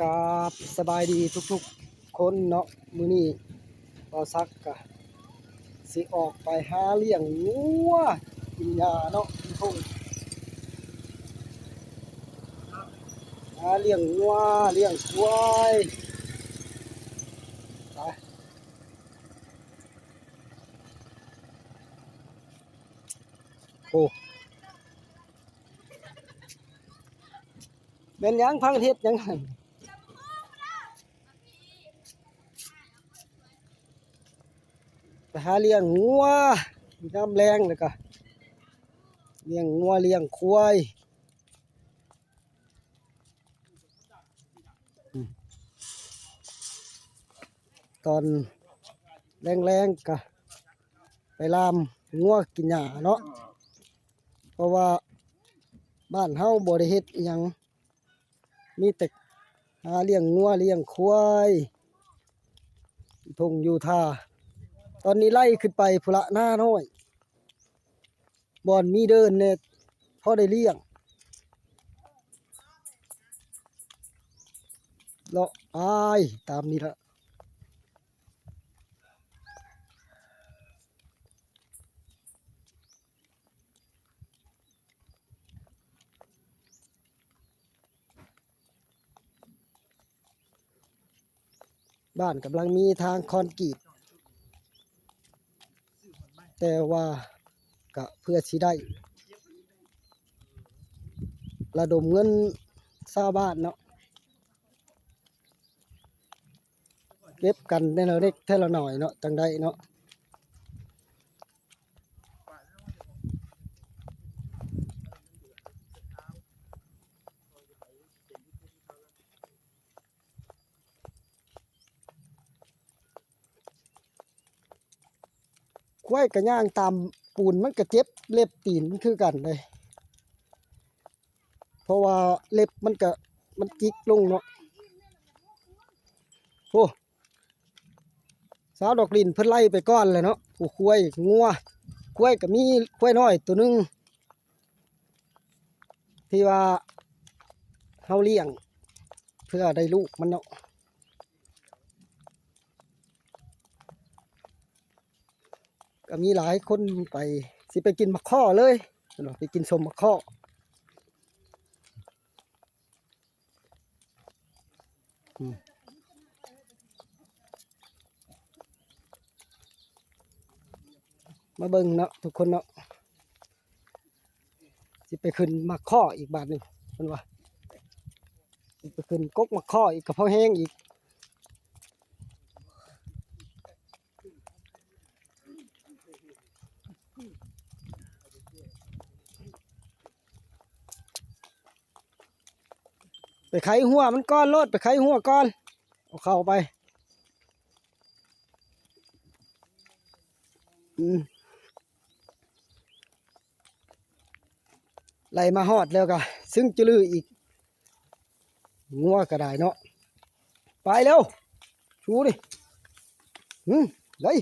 ກາບສະບາຍດີທຸກໆຄົນເນາະ, ມື້ນີ້ບ່າວສັກກະຊິອອກໄປຫາລ້ຽງງົວກິນຫຍ້າເນາະ ຢູ່ທົ່ງ ຫາລ້ຽງງົວລ້ຽງຄວາຍ ໄປ. ໂອ້ ແມ່ນຫຍັງ ພາກັນເຮັດຫຍັງຫັ້ນ? ໄປຫາລ້ຽງງົວຍາມແລງ ແລ້ວກະລ້ຽງງົວລ້ຽງຄວາຍ. ອືມ ຕອນແລງໆ ກະໄປລາມງົວກິນຫຍ້າເນາະ ເພາະວ່າບ້ານເຮົາບໍ່ໄດ້ເຮັດອີ່ຫຍັງ ມີແຕ່ຫາລ້ຽງງົວລ້ຽງຄວາຍ ທົ່ງຢູ່ທ່າ. ຕອນນີ້ໄລ່ຂຶ້ນໄປພຸ້ນລະ ນານ້ອຍ ບ່ອນມີເດີ່ນແດ່ ພໍໄດ້ລ້ຽງ ເລາະໄປຕາມນີ້ລະ. ບ້ານກຳລັງມີທາງຄອນກຣີດ ແຕ່ວ່າກະເພື່ອຊິໄດ້ລະດົມເງິນຊາວບ້ານເນາະ ເກັບກັນແຕ່ລະເລັກແຕ່ລະໜ້ອຍເນາະ ຈັ່ງໄດ້ເນາະ. ຄວາຍກະຍ່າງຕາມປູນ ມັນກະເຈັບເລັບຕີນຄືກັນເດ້ ເພາະວ່າເລັບມັນກະ ມັນຈິກລົງເນາະ. ໂອ້ ສາວດອກລິນເພິ່ນໄລ່ໄປກ່ອນແລ້ວເນາະ. ໂອ້ ຄວາຍ ງົວ ຄວາຍກະມີ ຄວາຍນ້ອຍໂຕໜຶ່ງ ທີ່ວ່າເຮົາລ້ຽງເພື່ອໄດ້ລູກມັນເນາະ ກະມີຫຼາຍຄົນໄປ ຊິໄປກິນໝາກຄໍ່ເລີຍ ເພິ່ນວ່າໄປກິນສົ້ມໝາກຄໍ່. ອືມ ມາເບິ່ງເນາະທຸກຄົນເນາະ ຊິໄປຂຶ້ນໝາກຄໍ່ອີກບາດນີ້ ເພິ່ນວ່າ ຊິໄປຂຶ້ນກົກໝາກຄໍ່ອີກ ກະພໍແຮງອີກ. ໄປໄຂຫົວມັນກ່ອນໂລດ ໄປໄຂຫົວກ່ອນ ເອົາເຂົ້າໄປ. ອືມ ໄລ່ມາຮອດແລ້ວກະຊຶ້ງຈະລືອີກ ງົວກະໄດ້ເນາະ. ໄປແລ້ວ ຊູນີ້ ຫື ໄດ້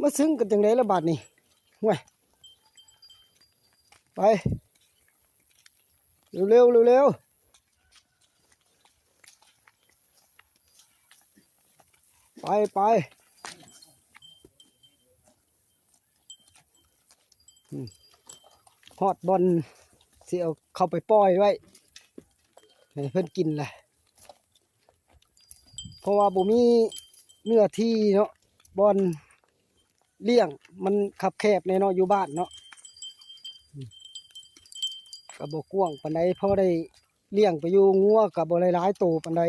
ມາຊຶ້ງກັນຈັ່ງໃດລະບາດນີ້ ຫ້ວຍ ໄປ ເລັວໆ ເລັວໆ ໄປ ໄປ. ອືມ ຮອດບ່ອນຊິເອົາເຂົ້າໄປປ່ອຍໄວ້ໃຫ້ເພິ່ນກິນແຫຼະ ເພາະວ່າບໍ່ມີເນື້ອທີ່ເນາະ ບ່ອນລ້ຽງມັນຄັບແຄບແດ່ເນາະ ຢູ່ບ້ານເນາະ ອືມ ກະບໍ່ກວ້າງປານໃດ ພໍໄດ້ລ້ຽງໄປຢູ່ ງົວກະບໍ່ໄດ້ຫຼາຍໂຕປານໃດ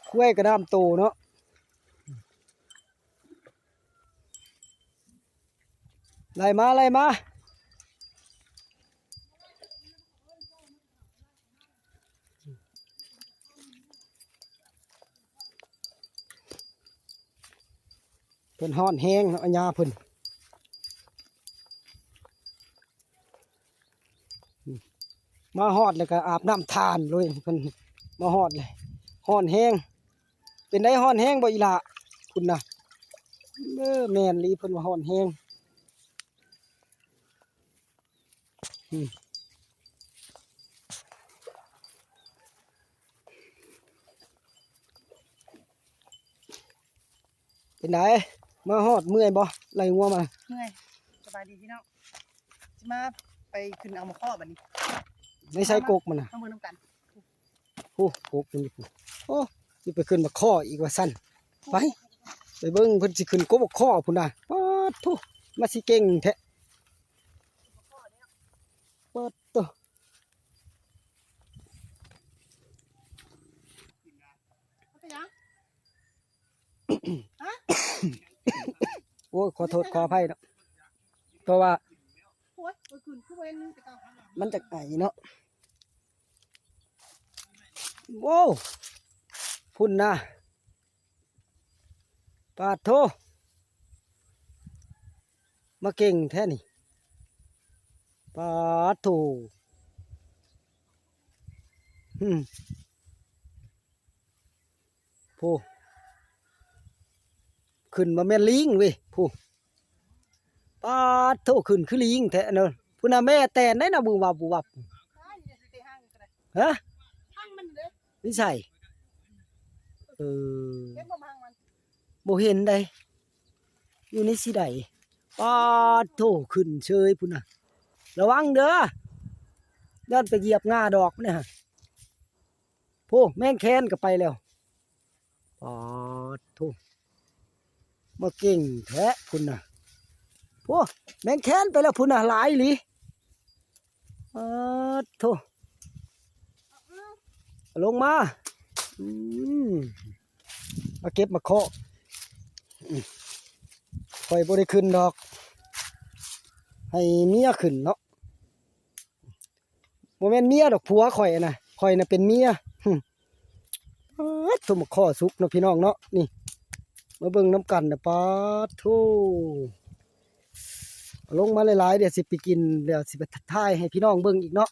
ຄວາຍກະດາມໂຕເນາະ. ໄລ່ມາ ໄລ່ມາ ເພິ່ນຮ້ອນແຮງເນາະ ອາຍາເພິ່ນ ມາຮອດແລ້ວກະອາບນ້ຳທ່ານເລີຍ ເພິ່ນມາຮອດເລີຍ ຮ້ອນແຮງ. ເປັນໃດ ຮ້ອນແຮງບໍ່ອີ່ຫຼ້າ? ພຸ້ນນະ ເອີ ແມ່ນອີ່ຫຼີ ເພິ່ນວ່າຮ້ອນແຮງ. ອືມ ເປັນໃດ ມາຮອດເມື່ອຍບໍ່? ໄລ່ງົວມາ ເມື່ອຍ. ສະບາຍດີພີ່ນ້ອງ ຊິມາໄປຂຶ້ນເອົາໝາກເຄາະບັດນີ້. ໃນໃສກົກມັນນະ? ມາເບິ່ງນຳກັນ. ໂອ້ ກົກມັນຢູ່ພຸ້ນ. ໂອ້ ຊິໄປຂຶ້ນໝາກເຄາະອີກວ່າຊັ້ນ. ໄປ ໄປເບິ່ງເພິ່ນຊິຂຶ້ນກົກໝາກເຄາະພຸ້ນນະ. ປາດໂທ້ ມາຊິເກັ່ງແທ້. ປາດໂທ້. ໂອ້ຍ ຂໍໂທດຂໍອະໄພເນາະ ເພາະວ່າ ໂອ້ຍ ມັນຈະໄອເນາະ. ໂອ້ ພຸ້ນນະ ປາດໂທ້ ມາເກັ່ງແທ້ນີ້ ປາດໂທ້. ຫືມ ໂອ້ ຂຶ້ນມາແມ່ນລີງເວີຍ ໂອ້ ປາດໂທ້ ຂຶ້ນຄືລີງແທ້ເນາະ. ພຸ້ນນະ ແມ່ແຕນໄດ໋ນະ ວຶບວັບວຶບວັບ. ຮະ? ຢູ່ໃສ? ເອີ ບໍ່ເຫັນໃດ ຢູ່ໃນຊິໃດ. ປາດໂທ້ ຂຶ້ນເຊີຍພຸ້ນນະ ລະວັງເດີ ຢ້ານໄປຢຽບງ່າດອກມັນນະ. ໂອ້ ແມງແຄນກໍໄປແລ້ວ. ປາດໂທ້ ມາເກັ່ງແທ້ພຸ້ນນະ. ໂອ້ ແມງແຄນໄປແລ້ວພຸ້ນນະ ຫຼາຍອີ່ຫຼີ. ປາດໂທ້ ລົງມາ. ອືມ ມາເກັບໝາກເຄາະ. ຂ້ອຍບໍ່ໄດ້ຂຶ້ນດອກ ໃຫ້ເມຍຂຶ້ນເນາະ. ບໍ່ແມ່ນເມຍດອກ ຜົວຂ້ອຍນະ ຂ້ອຍນະເປັນເມຍ. ຫຶ ປາດໂທ້ ໝາກເຄາະສຸກເນາະພີ່ນ້ອງເນາະ. ນີ້ ມາເບິ່ງນຳກັນນະ ປາດໂທ້ ເອົາລົງມາຫຼາຍໆ ດຽວຊິໄປກິນ ດຽວຊິໄປຖ່າຍໃຫ້ພີ່ນ້ອງເບິ່ງອີກເນາະ.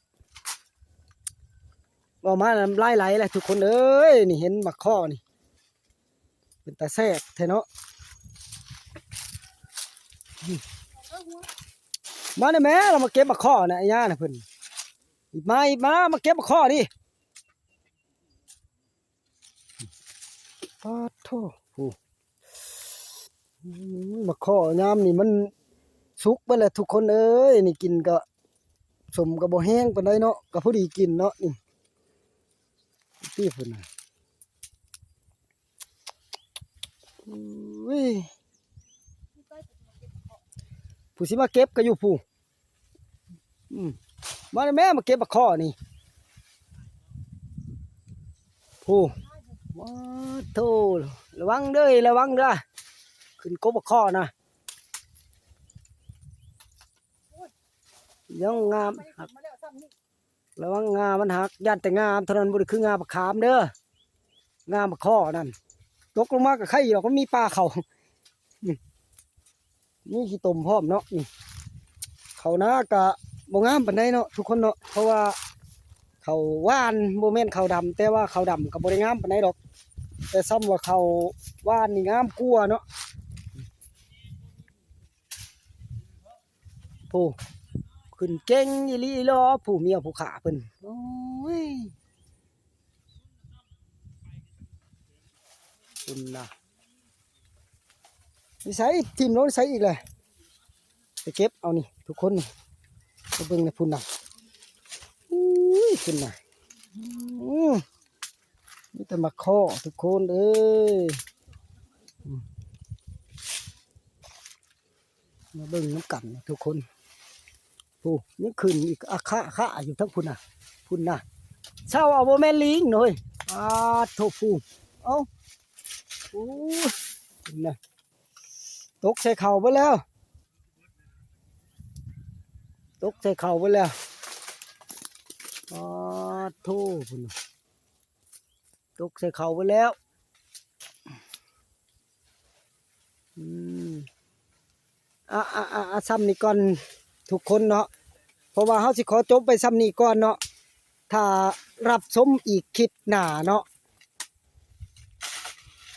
ເວົ້າມານ້ຳລາຍໄຫຼແຫຼະທຸກຄົນເອີຍ. ນີ້ເຫັນໝາກເຄາະນີ້ ເປັນຕາແຊບແທ້ເນາະ. ມາເດີແມ່ ລາວມາເກັບໝາກເຄາະນະ ອາຍານະເພິ່ນ. ອີບມາ ອີບມາ ມາເກັບໝາກເຄາະນີ້. ປາດໂທ້ ໂອ້ ອືມ ໝາກເຄາະຍາມນີ້ມັນສຸກເບິດແລ້ວທຸກຄົນເອີຍ. ນີ້ກິນກະ ສົ້ມກໍບໍ່ແຮງປານໃດເນາະ ກໍພໍດີກິນເນາະ. ນີ້ ຕິພຸ້ນນະ ອຸ້ຍ ຜູ້ຊິມາເກັບກໍຢູ່ພຸ້ນ. ອືມ ມາແມ່ ມາເກັບໝາກເຄາະນີ້ ຜູ້ ປາດໂທ້ ລະວັງເດີ ລະວັງເດີ ຂຶ້ນກົກໝາກເຄາະນະ. ຍັງງາມ ລະວັງງາມັນຫັກ ຢ້ານແຕ່ງາມັນເທົ່ານັ້ນ ບໍ່ໄດ້ຄືງາບັກຂາມເດີ ງາບັກເຄາະນັ້ນ. ຕົກລົງມາກໍໄຄຢູ່ດອກ ມັນມີປ່າເຂົ້າ ອືມ ມີຂີ້ຕົມພ້ອມເນາະ. ນີ້ ເຂົ້ານາກະບໍ່ງາມປານໃດເນາະທຸກຄົນເນາະ ເພາະວ່າເຂົ້າຫວ່ານ ບໍ່ແມ່ນເຂົ້າດຳ ແຕ່ວ່າເຂົ້າດຳກໍບໍ່ໄດ້ງາມປານໃດດອກ ແຕ່ສ່ຳວ່າເຂົ້າຫວ່ານນີ້ງາມກວ່າເນາະ. ຜູ້ ຂຶ້ນເກັ່ງອີ່ຫຼີອີ່ຫຼໍ ຜູ້ເມຍຜູ້ຂ້າເພິ່ນ. ໂອ້ຍ ພຸ້ນນະ ນິໄສ ຖິ້ມລົງໃສອີກແຫຼະ ໄປເກັບເອົານີ້ທຸກຄົນນີ້ ໄປເບິ່ງນະ ພຸ້ນນະ ອຸ້ຍ ພຸ້ນນະ ອື ມີແຕ່ໝາກເຄາະທຸກຄົນເອີຍ ອື ມາເບິ່ງນຳກັນນະທຸກຄົນ. ຜູ້ ຍັງຂຶ້ນອີກ ອາຄະຄະຢູ່ທາງພຸ້ນນະ ພຸ້ນນະ ເຊົາເອົາ ບໍ່ແມ່ນລີງເນາະເຮີ້ຍ ປາດໂທ້ ຜູ້ ເອົ້າ ໂອ້ຍ ພຸ້ນນະ ຕົກໃສ່ເຂົ້າເບິດແລ້ວ ຕົກໃສ່ເຂົ້າເບິດແລ້ວ ປາດໂທ້ ພຸ້ນນະ. ຕົກໃສ່ເຂົ້າເບິດແລ້ວ ອືມ ອາ ອາ ອາ ອາ ຊ່ຳນີ້ກ່ອນທຸກຄົນເນາະ ເພາະວ່າເຮົາຊິຂໍຈົບໄວ້ຊ່ຳນີ້ກ່ອນເນາະ ຖ້າຮັບຊົມອີກຄລິບໜ້າເນາະ